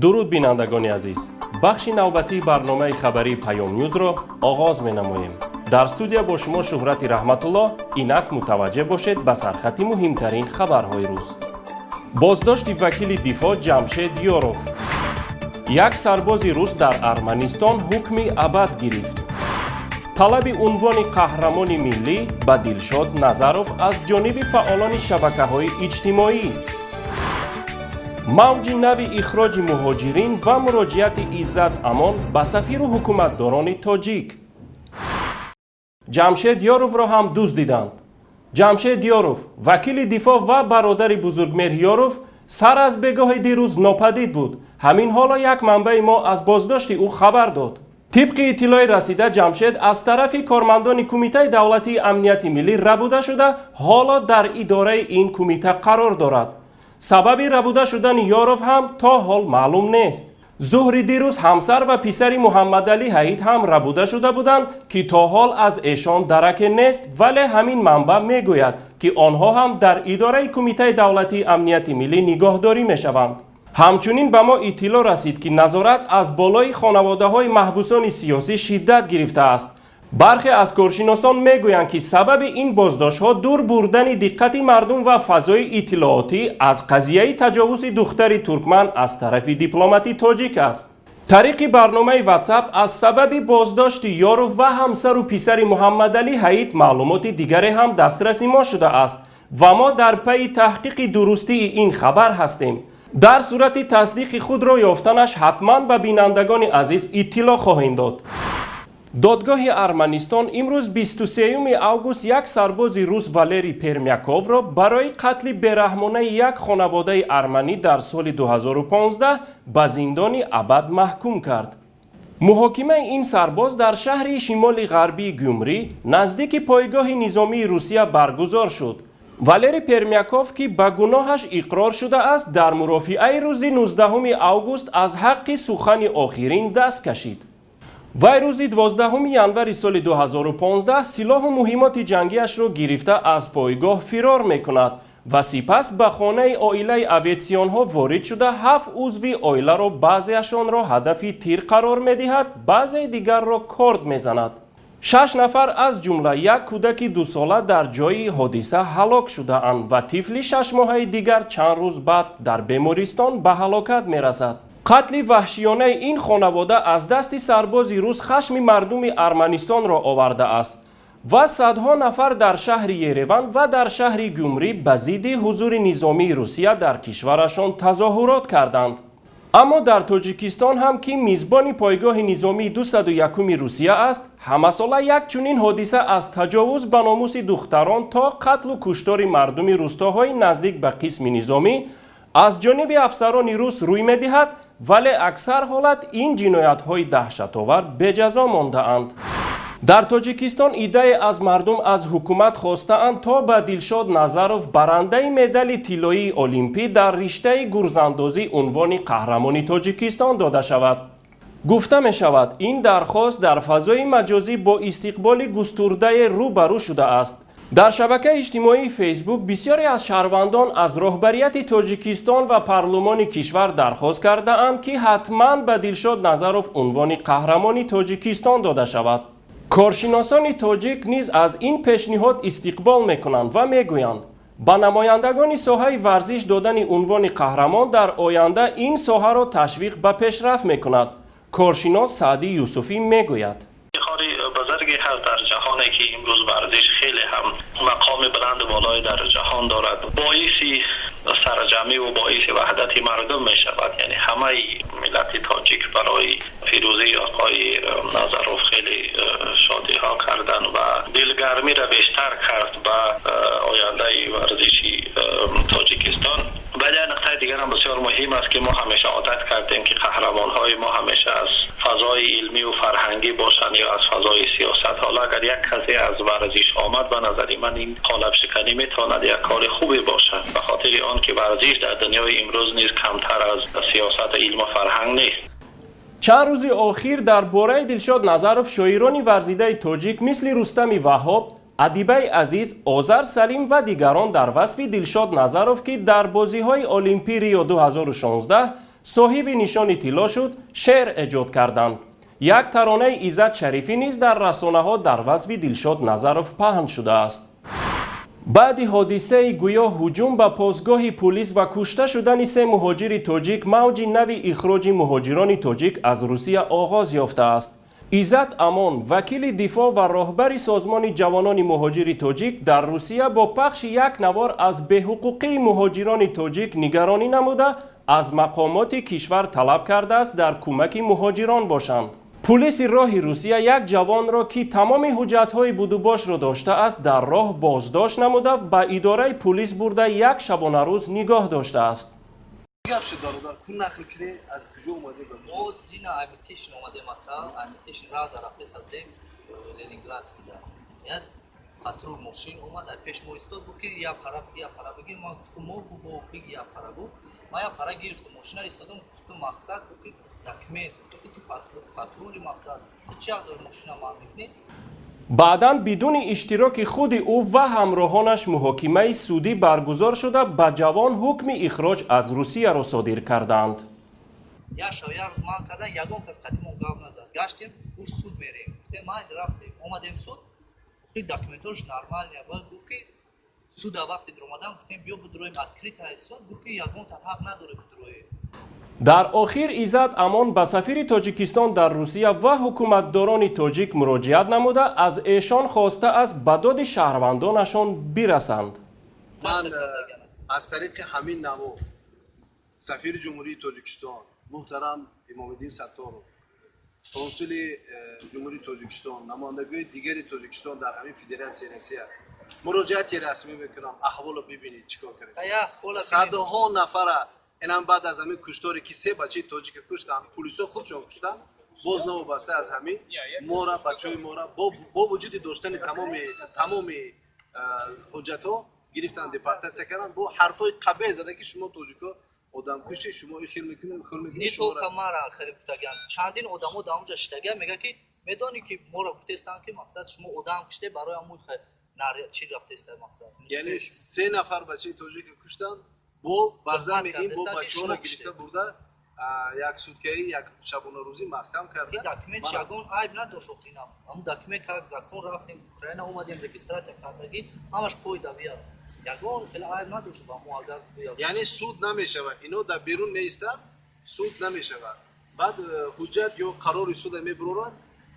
Дуруд, бинандагони азиз! Бахши навбатии барномаи хабарии Паём Ньюзро оғоз менамоем. Дар студия бо шумо Шуҳрати Раҳматулло. Инак мутаваҷҷеҳ бошед ба сархати муҳимтарин хабарҳои рӯз. Боздошти вакили дифоъ Ҷамшед Ёров. Як сарбози рус дар Арманистон ҳукми абад гирифт. Талаби унвони қаҳрамони миллӣ ба Дилшод Назаров аз ҷониби фаъолони шабакаҳои иҷтимоӣ. Мавҷи нави ихроҷи муҳоҷирин ва муроҷиати Иззат Амон ба сафиру ҳукуматдорони тоҷик. Ҷамшед Ёровро ҳам дуздиданд. Ҷамшед Ёров, вакили дифоъ ва бародари Бузургмеҳр Ёров, сар аз бегоҳи дирӯз нопадид буд. Ҳамин ҳоло як манбаи мо аз боздошти ӯ хабар дод. Тибқи иттилои расида, Ҷамшед аз тарафи кормандони Кумитаи давлатии амнияти миллӣ рабуда шуда, ҳоло дар идораи ин кумита қарор дорад. Сабаби рабуда шудани Ёров ҳам то ҳол маълум нест. Зуҳри дирӯз ҳамсар ва писари Муҳаммадалӣ Ҳаид ҳам рабуда шуда буданд, ки то ҳол аз эшон дараке нест, вале ҳамин манбаъ мегӯяд, ки онҳо ҳам дар идораи Кумитаи давлатии амнияти миллӣ нигоҳдорӣ мешаванд. Ҳамчунин ба мо иттилоъ расид, ки назорат аз болои хонаводаҳои маҳбусони сиёсӣ шиддат гирифтааст. Бархе аз коршиносон мегӯянд, ки сабаби ин боздоштҳо дур бурдани диққати мардум ва фазои иттилоотӣ аз қазияи таҷовузи духтари туркман аз тарафи дипломати тоҷик аст. Тариқи барномаи Ватсап аз сабаби боздошти Ёров ва ҳамсару писари Муҳаммадалӣ Ҳаид маълумоти дигаре ҳам дастраси мо шудааст ва мо дар пайи таҳқиқи дурустии ин хабар ҳастем. Дар сурати тасдиқи худро ёфтанаш ҳатман ба бинандагони азиз иттилоъ хоҳем дод. Додгоҳи Арманистон имрӯз, 23 август, як сарбози рус Валерий Пермяковро барои қатли бераҳмонаи як хонаводаи арманӣ дар соли 2015 ба зиндони абад маҳкум кард. Муҳокимаи ин сарбоз дар шаҳри шимоли ғарбии Гюмрӣ, наздики пойгоҳи низомии Русия, баргузор шуд. Валерий Пермяков, ки ба гуноҳаш иқрор шудааст, дар мурофиаи рӯзи 19 август аз ҳаққи сухани охирин даст кашид. Вай рӯзи 12 январи соли 2015 силоҳу муҳимоти ҷангиашро гирифта, аз пойгоҳ фирор мекунад ва сипас ба хонаи оилаи Аветисёнҳо ворид шуда, ҳафт узви оиларо баъзеашонро ҳадафи тир қарор медиҳад, баъзеи дигарро корд мезанад. Шаш нафар, аз ҷумла як кӯдаки дусола, дар ҷои ҳодиса ҳалок шудаанд ва тифли шашмоҳаи дигар чанд рӯз баъд дар бемористон ба ҳалокат мерасад. Қатли ваҳшиёнаи ин хонавода аз дасти сарбози рус хашми мардуми Арманистонро овардааст ва садҳо нафар дар шаҳри Ереван ва дар шаҳри Гюмрӣ ба зидди ҳузури низомии Русия дар кишварашон тазоҳурот карданд. Аммо дар Тоҷикистон ҳам, ки мизбони пойгоҳи низомии 201-уми Русия аст, ҳамасола як чунин ҳодиса, аз таҷовуз ба номуси духтарон то қатлу куштори мардуми рӯстоҳои наздик ба қисми низомӣ, аз ҷониби афсарони рус рӯй медиҳад, вале аксар ҳолат ин ҷиноятҳои даҳшатовар беҷазо мондаанд. Дар Тоҷикистон иддае аз мардум аз ҳукумат хостаанд, то ба Дилшод Назаров, барандаи медали тиллоии олимпӣ дар риштаи гурзандозӣ, унвони Қаҳрамони Тоҷикистон дода шавад. Гуфта мешавад, ин дархост дар фазои маҷозӣ бо истиқболи густурдае рӯ ба рӯ шудааст. Дар шабакаи иҷтимоии Фейсбук бисёре аз шаҳрвандон аз роҳбарияти Тоҷикистон ва парлумони кишвар дархост кардаанд, ки ҳатман ба Дилшод Назаров унвони Қаҳрамони Тоҷикистон дода шавад. Коршиносони тоҷик низ аз ин пешниҳод истиқбол мекунанд ва мегӯянд, ба намояндагони соҳаи варзиш додани унвони қаҳрамон дар оянда ин соҳаро ташвиқ ба пешрафт мекунад. Коршинос Саъдӣ Юсуфӣ мегӯяд: Кори бузурге ҳаст. Дар ҷаҳоне ки имрӯз варзиш хеле ҳам мақоми баланду болое дар ҷаҳон дорад, боиси сарҷамъӣ ва боиси ваҳдати мардум мешавад. Яъне ҳамаи миллати тоҷик барои пирӯзии оқои Назаров хеле шодиҳо карданд ва дилгармиро бештар кард ба ояндаи варзиши Тоҷикистон. Вале як нуқтаи дигарам бисёр муҳим аст, ки мо ҳамеша одат кардем, ки қаҳрамонҳои мо ҳамеша аз фазои илмӣ ва фарҳангӣ бошанд ё аз фазои сиёсат. Ҳоло агар як касе аз варзиш омад, ба назари ман ин қолабшиканӣ метавонад як кори хубе бошад, ба хотири он ки варзиш дар дунёи имрӯз низ камтар аз сиёсат, илму фарҳанг нест. Чанд рӯзи охир дар бораи Дилшод Назаров шоирони варзидаи тоҷик, мисли Рустами Ваҳҳоб, Адибаи Азиз, Озар Салим ва дигарон, дар васфи Дилшод Назаров, ки дар бозиҳои олимпӣ Рио 2016 Соҳиби нишони тилло шуд, шеър эҷод карданд. Як таронаи Иззат Шарифӣ низ дар расонаҳо дар васфи Дилшод Назаров паҳн шудааст. Баъди ҳодисаи гӯё ҳуҷум ба постгоҳи пулис ва кушта шудани се муҳоҷири тоҷик, мавҷи нави ихроҷи муҳоҷирони тоҷик аз Русия оғоз ёфтааст. Иззат Амон, вакили дифоъ ва роҳбари Созмони ҷавонони муҳоҷири тоҷик дар Русия, бо пахши як навор аз беҳуқуқии муҳоҷирони тоҷик нигаронӣ намуда, аз мақомоти кишвар талаб кардааст, дар кӯмаки муҳоҷирон бошанд. Пулиси роҳи Русия як ҷавонро, ки тамоми ҳуҷҷатҳои будубошро доштааст, дар роҳ боздошт намуда, ба идораи пулис бурда, як шабонарӯз нигоҳ доштааст. Гап шуд, бародар, ку нақл кунӣ, аз куҷо омадем ба? Мо дина Мытищи омадем, ака. Мытищи раҳ дар рафте садем Ленинградский да як патрул мошин омад, дар пеш мо истод, гуфт, ки я пара, я пара бигир. Ман гуфтум, мо гу биги, я пара гуфт. Ман я пара гирифтам, мошина истодам, гуфтум, мақсад, гуфт, ки документ. Гуфтум, ки ту патрули, мақсад, ту чи ҳақ дори мошина ман мекунӣ? Баъдан бидуни иштироки худи ӯ ва ҳамроҳонаш муҳокимаи судӣ баргузор шуда, ба ҷавон ҳукми ихроҷ аз Русияро содир карданд. Як шаб, як рӯз ман карда, ягон кас қатимон гап назад. Гаштем, гуфт, суд мерем. Гуфтем, майли, рафтем, омадем суд, охи документош нормальный. Баъд гуфт, ки суда вақте дуромадам, гуфтем, биё бидуроем, открытый суд. Гуфт, ки ягонта ҳақ надоре бидуроем. Дар охир Иззат Амон ба сафири Тоҷикистон дар Русия ва ҳукуматдорони тоҷик муроҷиат намуда, аз эшон хостааст, ба доди шаҳрвандонашон бирасанд. Ман аз тариқи ҳамин навор сафири Ҷумҳурии Тоҷикистон муҳтарам Имомиддин Сатторов, консули Ҷумҳурии Тоҷикистон, намояндагиҳои дигари Тоҷикистон дар ҳамин Федератсияи Россия муроҷиати расмӣ мекунам. Аҳволо бибинед, чӣ кор кардед. Садҳо нафара инам баъд аз ҳамин кушторе, ки се бачаи тоҷика куштанд, пулисо худшон куштанд, боз новобаста аз ҳамин мора, бачаҳои мора бо вуҷуди доштани тамоми ҳуҷҷатҳо гирифтан, депортатсия карданд, бо ҳарфҳои қабеҳ зада, ки шумо тоҷико одамкуши, шумо ихел мекунед, ихел мекунед. Не только мара хеле гуфтагианд, чандин одамо дар онҷа шидагианд. Мега, ки медонӣ, ки моро гуфтестанд, ки мақсад, шумо одам куште, барои ҳамун чи рафтеста, мақсад. Яъне се нафар бачаи тоҷика куштанд, бо барзами ин бо бачаҳоро гирифта бурда, як суткаи, як шабонарӯзӣ маҳкам карда. Документ ягон айб надошт, охинам ҳамун документ как закон рафтем Украина, омадем, регистрация кардагӣ, ҳамаш қоидавӣ аст, ягон хеле айб надошт ба мо агар. Яъне суд намешавад, ино дар берун меистанд, суд намешавад. Баъд ҳуҷҷат ё қарори суда мебурорад,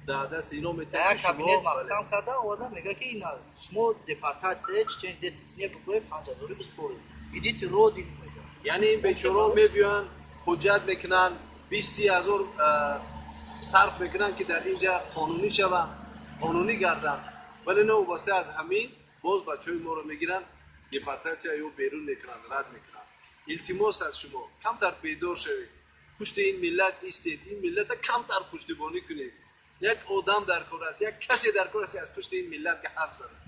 дар дасти ино метавонад. Кабинет маҳкам карда оварда, мега, ки ина шумо депортация, чечен 10 дня бикӯед, 5000 бисупоред, идите родину, мега. Яъне ин бечораҳо мебиёянд, ҳуҷҷат мекунанд, 20-30 ҳазор сарф мекунанд, ки дар ин ҷа қонунӣ шаванд, қонунӣ гарданд, вале новобаста аз ҳамин боз бачаҳои моро мегиранд, депортатсия ё берун мекунанд, рад мекунанд. Илтимос аз шумо, камтар бедор шавед, пушти ин миллат истед, ин миллата камтар пуштибонӣ кунед. Як одам дар кор аст, як касе дар кор аст, аз пушти ин миллат ки ҳарф занад.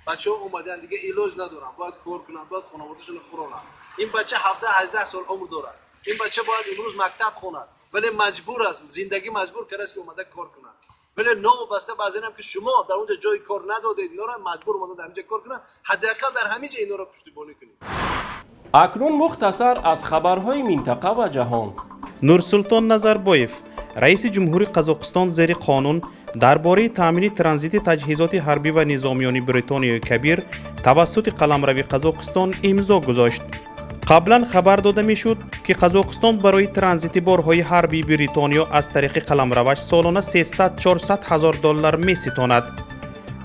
Бачаҳо омаданд, дига илоҷ надоранд, бояд кор кунанд, бояд хонаводашонро хӯронанд. Ин бача 17-18 сол умр дорад, ин бача бояд имрӯз мактаб хонад, вале маҷбур аст, зиндагӣ маҷбур кардааст, ки омада кор кунад. Вале новобаста ба аз инам, ки шумо дар онҷа ҷои кор надодед, инора маҷбур омадан дар ҳаминҷа кор кунанд. Ҳадди ақал дар ҳамин ҷа инора пуштибонӣ кунед. Акнун мухтасар аз хабарҳои минтақа ва ҷаҳон. Нурсултон Назарбоев, раиси ҷумҳури Қазоқистон, зери қонун дар бораи таъмини транзити таҷҳизоти ҳарбӣ ва низомиёни Бритониёи Кабир тавассути қаламрави Қазоқистон имзо гузошт. Қаблан хабар дода мешуд, ки Қазоқистон барои транзити борҳои ҳарбии Бритониё аз тариқи қаламраваш солона 300-400 ҳазор доллар меситонад.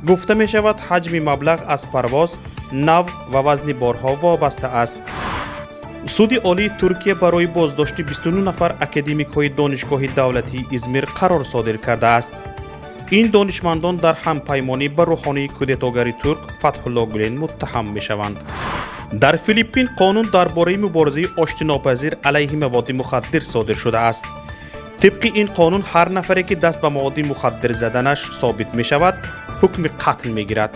Гуфта мешавад, ҳаҷми маблағ аз парвоз, нав ва вазни борҳо вобаста аст. Суди Олии Туркия барои боздошти 29 нафар академикҳои Донишгоҳи давлатии Измир қарор содир кардааст. Ин донишмандон дар ҳампаймонӣ ба рӯҳонии кудетогари турк Фатҳулло Гулен муттаҳам мешаванд. Дар Филиппин қонун дар бораи муборизаи оштинопазир алайҳи маводи мухаддир содир шудааст. Тибқи ин қонун, ҳар нафаре, ки даст ба маводи мухаддир заданаш собит мешавад, ҳукми қатл мегирад.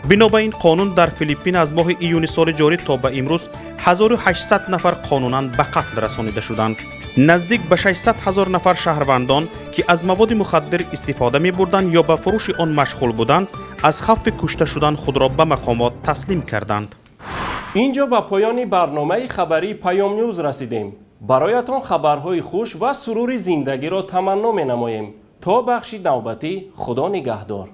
Бино ба ин қонун, дар Филиппин аз моҳи июни соли ҷорӣ то ба имрӯз 1800 нафар қонунан ба қатл расонида шуданд. Наздик ба 600 ҳазор нафар шаҳрвандон, ки аз маводи мухаддир истифода мебурданд ё ба фурӯши он машғул буданд, аз хавфи кушта шудан худро ба мақомот таслим карданд. Ин ҷо ба поёни барномаи хабарии Паёмнюз расидем. Бароятон хабарҳои хуш ва сурури зиндагиро таманно менамоем. То бахши навбатӣ, Худо нигаҳдор.